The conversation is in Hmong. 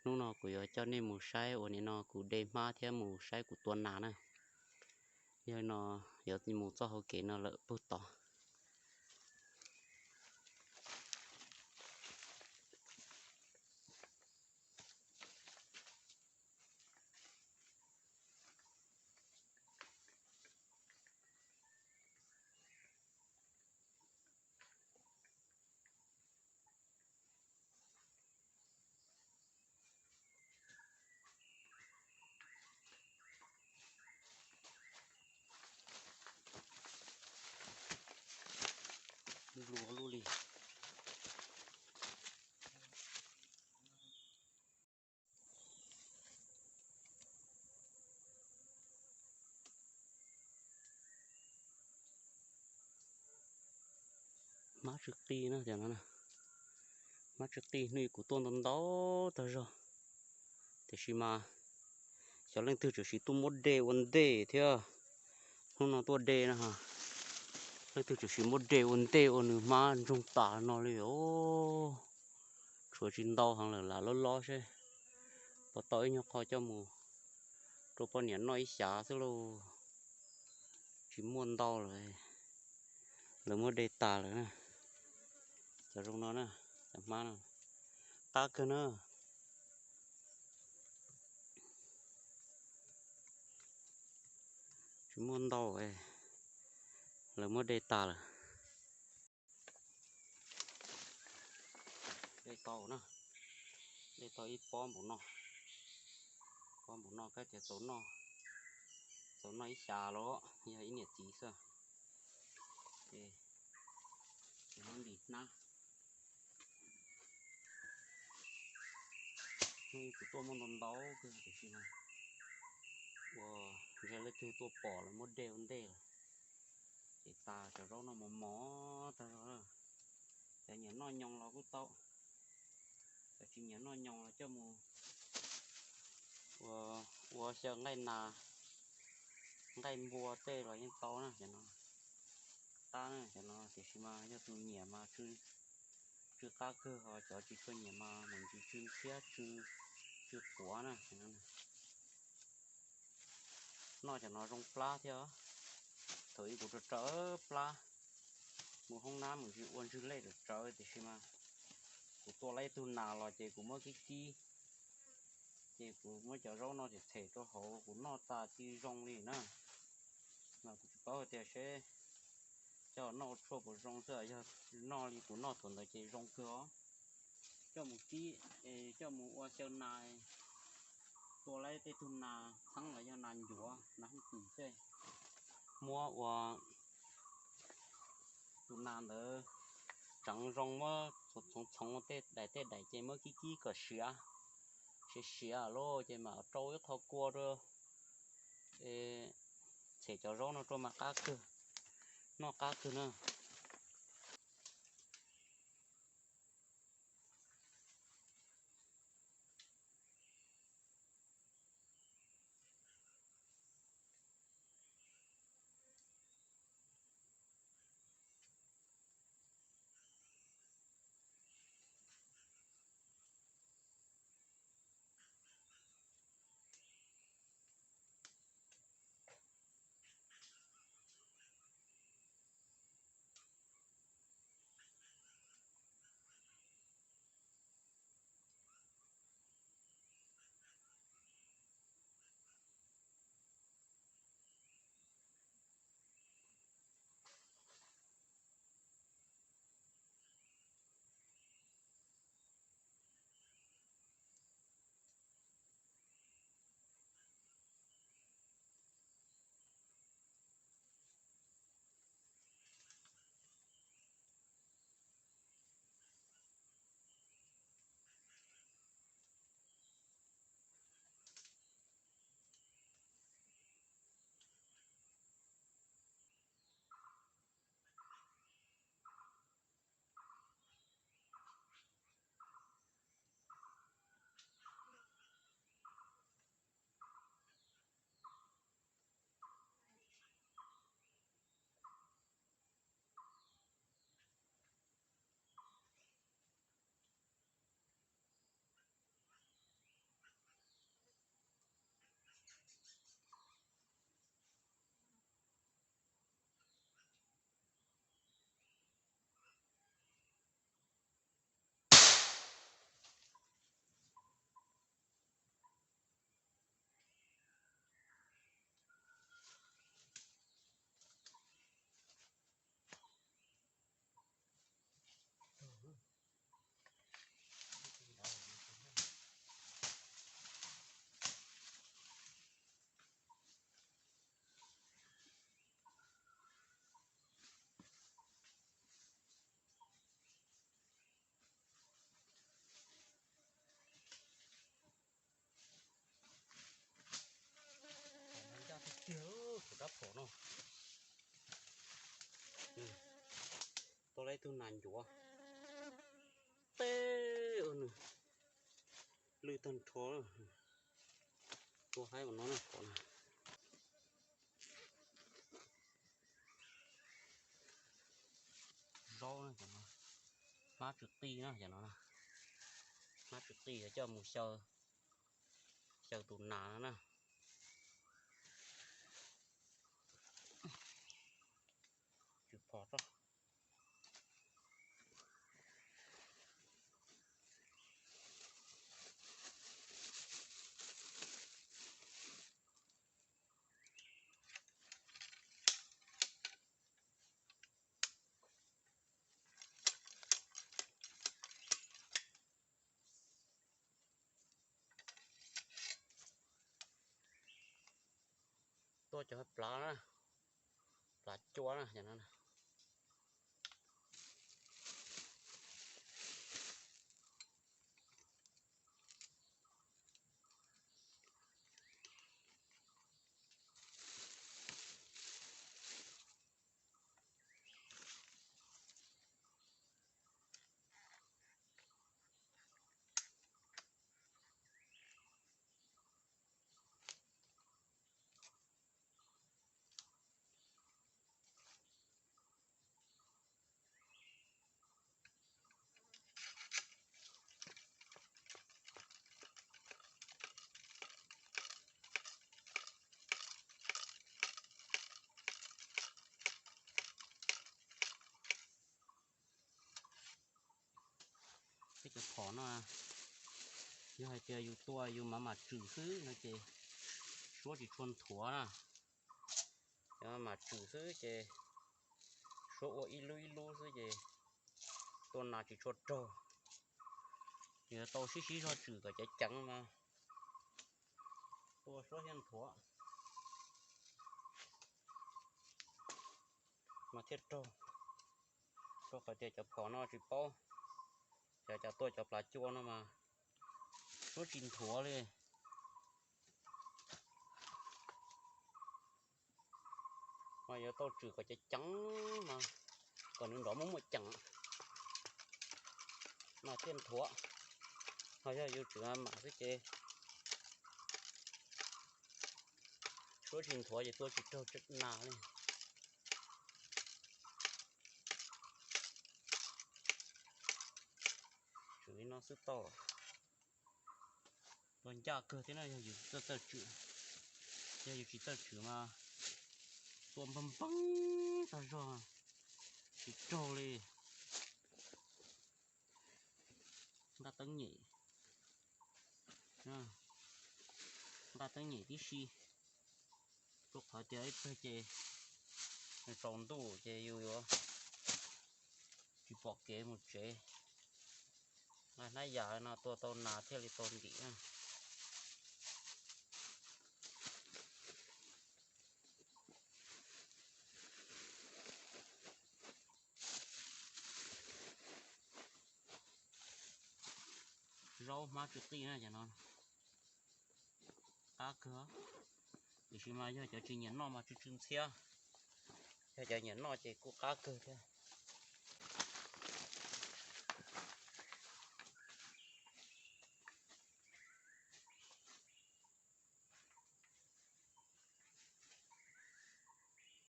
Hnub no kuv yuav coj nej mus saib uas nim no kuv de hmab thiab mus saib kuv tua nas na. Yog no yuav mus txoj hauv kev no lawm pug tod. Lua lub li. Hmab tsw qij na, hmab tsw qij hnub kuv tuaj ntau ntau tag zog, tiam sis mas xyov leej twg tseem sim tuaj muab de ua ntej thiab. Hnub no tuaj de na, leej twg tseem sim muab de ua ntej ua nws hmab ntsoog tas no li os. Tshuav tsis ntau heev lawm, lam lob lob seb puas tau ib nyuag qho coj mus rau poj niam noj ib xyav xwb lauj. Tsis muaj ntau lawm, lawv muab de tas lawm na. Cov zoo no na, cov hmab no qab kawg na. Tsis muaj ntau, lawv muab de tas lawm. De tau na, de tau ib pob npaum no, pob npaum no kab tias txaus noj, txaus noj ib xyav los yog ib niam txiv xwb. Ces muab ntim hnab. Hnub kuv tuaj muaj ntau ntau kawg tiam sis mas ua ntshe leej twg tuaj pom lawv muab de ua ntej lawm. Ces tas cov zaub no mos mos tag zog. Cov nyiam noj nyoos los kuj tau, cov tsis nyiam noj nyoos los coj mus ua, ua xyaw nqaij nas, nqaij npua tej los yeej tau na. Cov no qab na, cov no tiam sis mas yog tus nyiam mas tsw qab kawg, ho cov tsis tshua nyiam mas mus ntsis tsw thiab, tsw quav na. Noj cov no zoo plab thiab. Thaum ub kuv rau rawv plab, mus hoob nab mus ua ntswg lej rawv rawv tiam sis mas kuv tua lawm ib tug nas los ces kuv muab kib kib, ces kuv muab cov zaub no them them rau hauv kuv noj tas tsis zoo li na. Mas kuv tsis paub hais tias seb coj noj ua tshuaj puas zoo xwb, yog noj li kuv noj thaum ntawd ces zoo kawg os. Coj mus kib, coj mus ua xyaw nas, tua lawm tej tug nas txheeb los yog nas ncuav nas hooj twm xwb, muab ua tus nas ntawd tseev zoo, muab txhoov txhoov tej daim tej daim ces muab kib kib kom siav, siav siav lawm ces mam rau ib qho kua rau, them cov zaub no rau mas qab kawg, noj qab kawg na. Ib tug nas ncuav teb ua nws lwj tag nrho. Tua haib ua no na, qhov no. Zaub no, hmab tsw qij na, cov no na. Hmab tsw qij yuav coj mus xyaw, xyaw tus nas no na. Tsw phom rau. Tua cov plav na, plav cua na, cov no na. Peb cov phom no, yog hais tias yus tua yus mam mam tswm xwb no ces suab tsis tshua nthuav na. Yog mam tswm xwb ces suab ua ib lub ib lub xwb ces tua nas tsis tshua raug. Yuav tau sib sib zog tswm kom ceev ceev mas tua suab thiaj nthuav mas thiaj raug. Rau qhov tias cov phom no tsis paub, cov, cov tua cov plav cua no mas suab tsis nthuav li. Mas yuav tau tswm kom ceev ceev mas kom nws nrov muaj muaj ceem mas thiaj nthuav. Ho yog yus tswm mam mam xwb ces suab tsis nthuav ces tua tsis raug nas li. Tswm li no xwb tau. Tua ncaj kawg thiab na, yog yus txawj txawj tswm. Yog yus tsis txawj tswm mas tua npog npog tag zog, tsis raug li. Nqaj teeb nyem, nqaj teeb nyem tib si, rau qhov tias ib pliag ces tsaus ntuj ces yus yuav tsis pom kev mus tsev. Nqa hnab yam no tua tau nas thiaj li tau ntim na. Zaub hmab tsw qij na cov no, qab kawg. Tiam sis mas yog cov tsis nyiam noj mas tsw tsw ntxhiab, yog cov nyiam noj ces kuj qab kawg thiab.